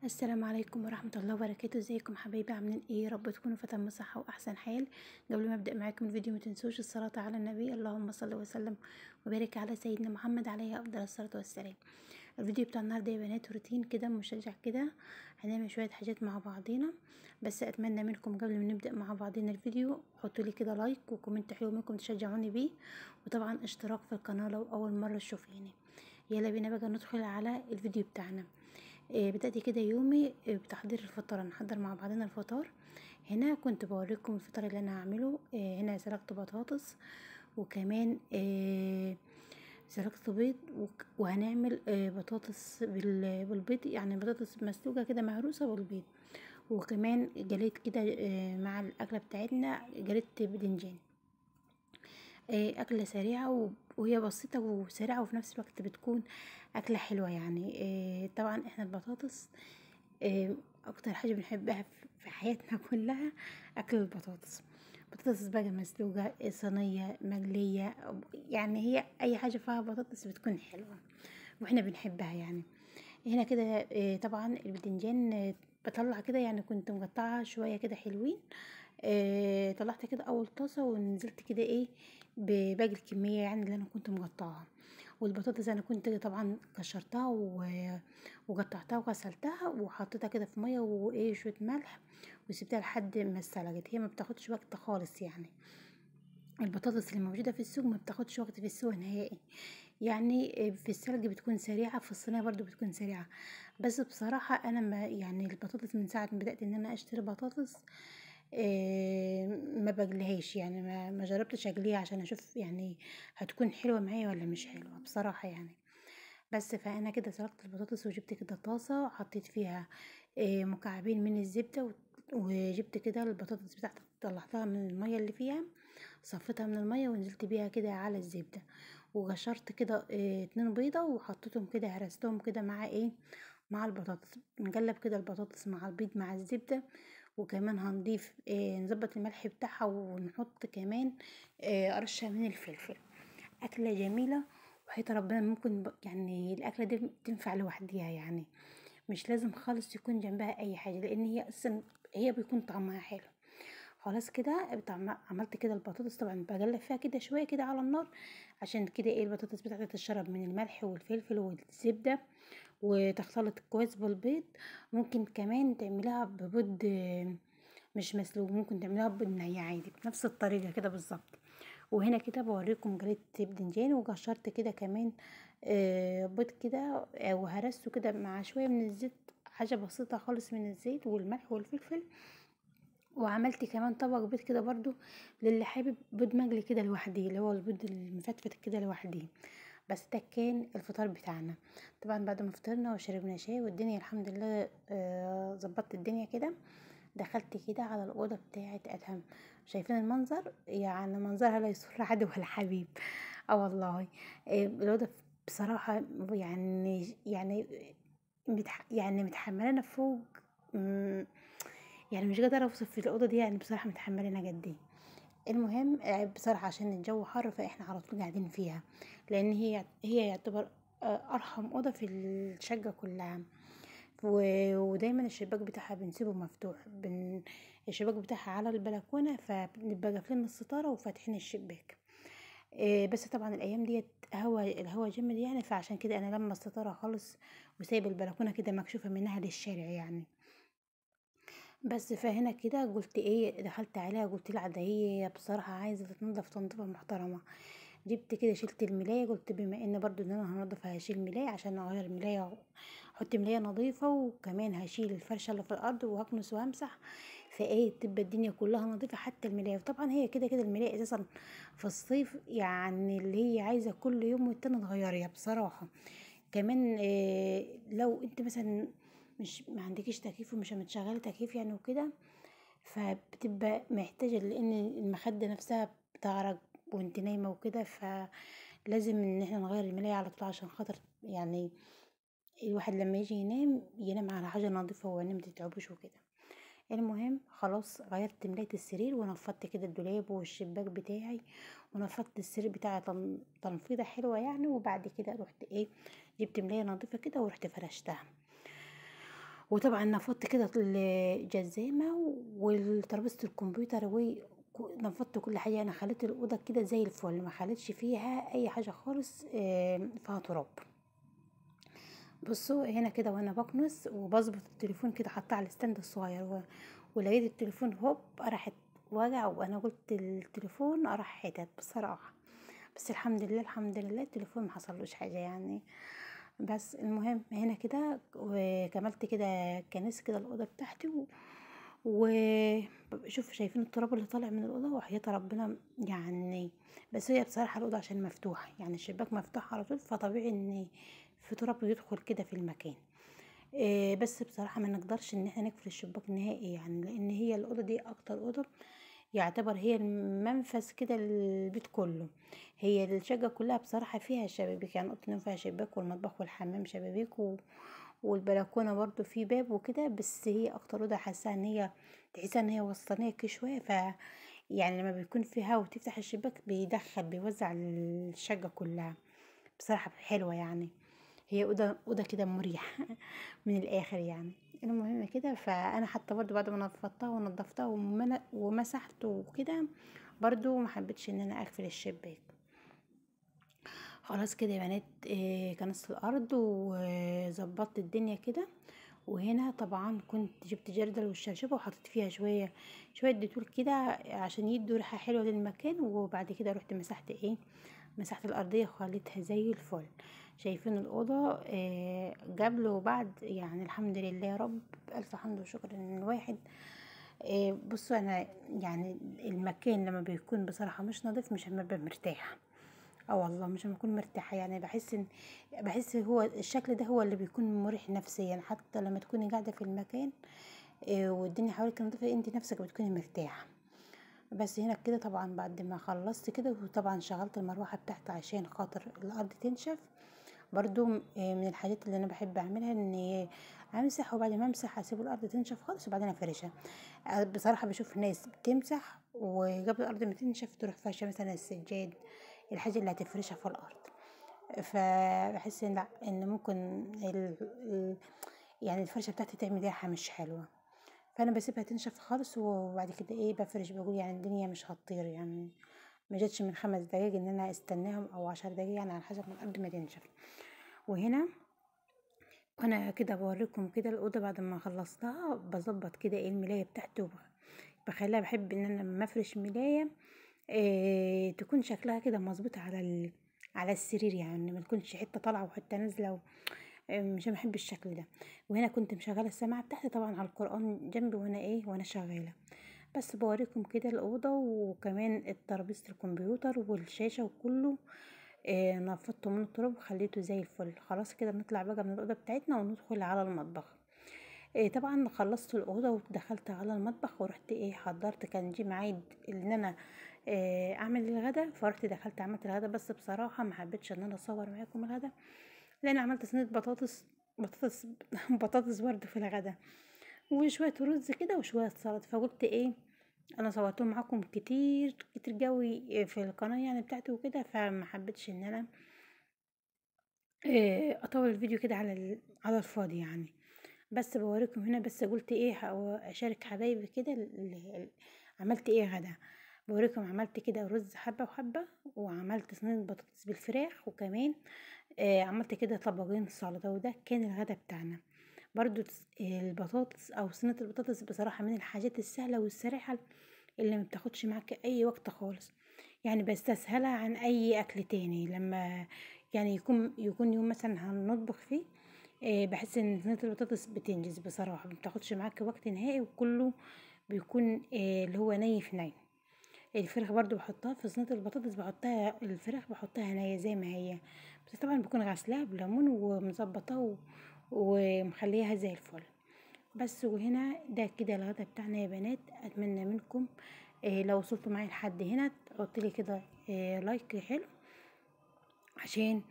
السلام عليكم ورحمة الله وبركاته. ازيكم حبايبي، عاملين ايه؟ رب تكونوا في تمام صحة واحسن حال. قبل ما ابدا معاكم الفيديو ما تنسوش الصلاة على النبي، اللهم صل وسلم وبارك على سيدنا محمد عليه افضل الصلاة والسلام. الفيديو بتاع النهارده يا بنات روتين كده مشجع كده، هنعمل شوية حاجات مع بعضينا. بس اتمنى منكم قبل ما نبدا مع بعضينا الفيديو حطوا لي كده like و comment حلو منكم تشجعوني بيه، وطبعا اشتراك في القناة لو اول مرة تشوفيني. يلا بينا بقى ندخل على الفيديو بتاعنا. بدأت كده يومي بتحضير الفطار. نحضر مع بعضنا الفطار. هنا كنت بوريكم الفطار اللي انا هعمله. هنا سلقت بطاطس، وكمان سلقت بيض، وهنعمل بطاطس بالبيض، يعني بطاطس مسلوقة كده مهروسه بالبيض. وكمان جليت كده مع الاكلة بتاعتنا، جليت بدنجان. اكله سريعة وهي بسيطة وسريعة، وفي نفس الوقت بتكون اكله حلوة يعني. طبعا احنا البطاطس اكتر حاجة بنحبها في حياتنا كلها اكل البطاطس. بطاطس بقى مسلوقة، صينية، مقلية، يعني هي اي حاجة فيها بطاطس بتكون حلوة واحنا بنحبها يعني. هنا كده طبعا الباذنجان بطلع كده، يعني كنت مقطعه شوية كده حلوين. طلعت كده اول طاسه ونزلت كده ايه بباقي الكمية يعني اللي انا كنت مقطعاها. والبطاطس انا كنت طبعا كشرتها وقطعتها وغسلتها وحطيتها كده في مية وايه شوية ملح، وسبتها لحد ما اتسلقت. هي ما بتاخدش وقت خالص يعني، البطاطس اللي موجودة في السوق ما بتاخدش وقت في السوق نهائي يعني. في السلق بتكون سريعة، في الصينية برضو بتكون سريعة. بس بصراحة انا ما يعني البطاطس من ساعة ما بدات ان انا اشتري بطاطس ما بقليهاش يعني، ما جربتش اقليها عشان اشوف يعني هتكون حلوة معايا ولا مش حلوة بصراحة يعني. بس فانا كده سلقت البطاطس، وجبت كده طاسه حطيت فيها مكعبين من الزبدة، وجبت كده البطاطس بتاعتي طلعتها من المية اللي فيها، صفيتها من المية ونزلت بيها كده على الزبدة، وغشرت كده 2 بيضة وحطيتهم كده، هرستهم كده مع ايه مع البطاطس. نقلب كده البطاطس مع البيض مع الزبدة، وكمان هنضيف نظبط الملح بتاعها، ونحط كمان رشه من الفلفل. اكله جميلة وحياة ربنا، ممكن يعني الاكلة دي تنفع لوحديها يعني، مش لازم خالص يكون جنبها اي حاجة، لان هي اصلا هي بيكون طعمها حلو. خلاص كده عملت كده البطاطس، طبعا بقلب فيها كده شوية كده على النار عشان كده ايه البطاطس بتاعتي تتشرب من الملح والفلفل والزبده وتختلط كويس بالبيض. ممكن كمان تعملها ببيض مش مسلوق، ممكن تعملها ببيض ني عادي بنفس الطريقة كده بالظبط. وهنا كده بوريكم جليت بدنجان، وقشرت كده كمان بيض كده وهرسته كده مع شوية من الزيت، حاجة بسيطة خالص من الزيت والملح والفلفل. وعملت كمان طبق بيض كده برضو للي حابب بيض مقلي كده لوحده، اللي هو البيض المفتفت كده لوحده. بس ده كان الفطار بتاعنا. طبعا بعد ما فطرنا وشربنا شاي والدنيا الحمد لله ظبطت الدنيا كده، دخلت كده على الاوضة بتاعه ادهم. شايفين المنظر؟ يعني منظرها لا يسر عدو ولا حبيب. والله الاوضة بصراحة يعني يعني متحملانا فوق، يعني مش قادرة اوصف في الاوضة دي، يعني بصراحة متحملنا قد ايه. المهم بصراحة عشان الجو حر فاحنا على طول قاعدين فيها، لان هي يعتبر ارحم اوضة في الشقة كلها. ودايما الشباك بتاعها بنسيبه مفتوح، الشباك بتاعها على البلكونه، فبنبقى قافلين الستارة وفاتحين الشباك. بس طبعا الايام ديت الهوا جامد يعني، فعشان كده انا لما الستارة خالص وسايب البلكونه كده مكشوفة منها للشارع يعني. بس فهنا كده قلت ايه، دخلت عليها قلت لها ده هي بصراحة عايزه تتنضف تنظيفه محترمه. جبت كده شلت الملايه، قلت بما ان برضو ان انا هنضف هشيل ملايه عشان اغير ملايه، احط ملايه نظيفة، وكمان هشيل الفرشة اللي في الارض وهكنس وهمسح، فايه تبقى الدنيا كلها نظيفة حتى الملايه. وطبعا هي كده كده الملايه اساسا في الصيف يعني اللي هي عايزه كل يوم والتاني تغيريها بصراحة. كمان إيه لو انت مثلا مش ما عندكيش تكييف ومش متشغله تكييف يعني وكده، فبتبقى محتاجه، لان المخدة نفسها بتعرج وانت نايمة وكده، فلازم ان احنا نغير الملايه على طول عشان خاطر يعني الواحد لما يجي ينام ينام على حاجة نظيفة وعينيه ما تتعبوش وكده. المهم خلاص غيرت ملايه السرير، ونفضت كده الدولاب والشباك بتاعي، ونفضت السرير بتاعي تنفيضه حلوة يعني. وبعد كده رحت ايه جبت ملايه نظيفة كده ورحت فرشتها. وطبعا نفضت كده الجزامه والترابيزه الكمبيوتر، ونفضت كل حاجة. انا خليت الاوضة كده زي الفل، ما خليتش فيها اي حاجة خالص فيها تراب. بصوا هنا كده وانا بكنس وبظبط التليفون كده، حطاه على ال stand الصغير ولقيت التليفون هوب راحت وجع، وانا قلت التليفون راح حتت بصراحة، بس الحمد لله الحمد لله التليفون ما حصلوش حاجة يعني. بس المهم هنا كده وكملت كده كنس كده الاوضة بتاعتي، وشوف شايفين التراب اللي طالع من الاوضة، وحياة ربنا يعني. بس هي بصراحة الاوضة عشان مفتوحة، يعني الشباك مفتوح على طول، فطبيعي ان في تراب يدخل كده في المكان. بس بصراحة ما نقدرش ان احنا نقفل الشباك نهائي يعني، لان هي الاوضة دي اكتر اوضة يعتبر هي المنفذ كده البيت كله. هي الشقة كلها بصراحة فيها شبابيك، يعني اوضة النوم فيها شباك، والمطبخ والحمام شبابيك، والبلكونه برضو في باب وكده. بس هي اكتر اوضة حاساها ان هي تحسها ان هي وسطانيه كده شوية، ف يعني لما بيكون في هوا وتفتح الشباك بيدخل بيوزع الشقة كلها. بصراحة حلوة يعني، هي اوضة كده مريحه من الاخر يعني. المهم كده فانا حتى برضو بعد ما نفضتها ونضفتها ومسحت وكده، برضو ما حبيتش ان انا اقفل الشباك. خلاص كده يا بنات، كنست الارض وظبطت الدنيا كده. وهنا طبعا كنت جبت جردل والشرشفه وحطيت فيها شوية شوية ديتول كده عشان يدوا ريحه حلوة للمكان. وبعد كده رحت مسحت مسحت الارضية وخليتها زي الفل. شايفين الاوضة قبل وبعد يعني، الحمد لله يا رب، الف حمد وشكر ان الواحد بصوا انا يعني المكان لما بيكون بصراحة مش نظيف مش ببقى مرتاحة، والله مش بكون مرتاحة يعني. بحس هو الشكل ده هو اللي بيكون مريح نفسيا، حتى لما تكوني قاعدة في المكان والدنيا حواليك نظيفة انت نفسك بتكوني مرتاحة. بس هنا كده طبعا بعد ما خلصت كده، وطبعا شغلت المروحة بتاعتي عشان خاطر الارض تنشف. برضو من الحاجات اللي انا بحب اعملها ان امسح، وبعد ما امسح اسيب الارض تنشف خالص وبعدين افرشها. بصراحة بشوف ناس بتمسح وقبل الارض ما تنشف تروح فرشه مثلا السجاد، الحاجة اللي هتفرشها في الارض، فبحس ان لا، ان ممكن يعني الفرشة بتاعتي تعمل ريحه مش حلوة، فانا بسيبها تنشف خالص وبعد كده بفرش. بقول يعني الدنيا مش هتطير يعني، ما جاتش من 5 دقايق ان انا استناهم او 10 دقايق يعني، على حسب ما الارض ما تنشف. وهنا وانا كده بوريكم كده الاوضة بعد ما خلصتها، بظبط كده الملايه بتاعتي بخليها. بحب ان انا لما افرش ملايه تكون شكلها كده مظبوط على السرير يعني، ما تكونش حتة طالعه وحتة نازله، مش بحب الشكل ده. وهنا كنت مشغله السماعة بتاعتي طبعا على القران جنبي وانا وانا شغالة. بس بوريكم كده الاوضة، وكمان ترابيزة الكمبيوتر والشاشه وكله نفضته من التراب وخليته زي الفل. خلاص كده بنطلع بقى من الاوضة بتاعتنا وندخل على المطبخ. طبعا خلصت الاوضة ودخلت على المطبخ، ورحت حضرت، كان جه ميعاد ان انا اعمل الغدا، فرحت دخلت عملت الغدا. بس بصراحة ما حبيتش ان انا اصور معاكم الغدا، لان عملت صينية بطاطس بطاطس بطاطس برده في الغدا، وشوية رز كده وشوية سلطة. فقلت انا صورتهم معاكم كتير كتير جوي في القناة يعني بتاعتي وكده، فما حبيتش ان انا اطول الفيديو كده على الفاضي يعني. بس بوريكم هنا، بس قلت اشارك حبايبي كده عملت غدا. بوريكم عملت كده رز حبه وحبه، وعملت صينية بطاطس بالفراخ، وكمان عملت كده طبقين سلطة. وده كان الغدا بتاعنا. برضو البطاطس او صينية البطاطس بصراحة من الحاجات السهلة والسريعه اللي ما بتاخدش معاك اي وقت خالص يعني، بستسهلها عن اي اكل تاني. لما يعني يكون يوم مثلا هنطبخ فيه، بحس ان صينية البطاطس بتنجز بصراحة، ما بتاخدش معاك وقت نهائي، وكله بيكون اللي هو ني في ني. الفراخ برضو بحطها في صينية البطاطس، بحطها الفراخ بحطها نيه زي ما هي، بس طبعا بكون غسلاها بليمون ومظبطاها ومخليها زي الفل. بس وهنا ده كده الغدا بتاعنا يا بنات. اتمنى منكم لو وصلتوا معايا لحد هنا تحطوا لي كده like حلو عشان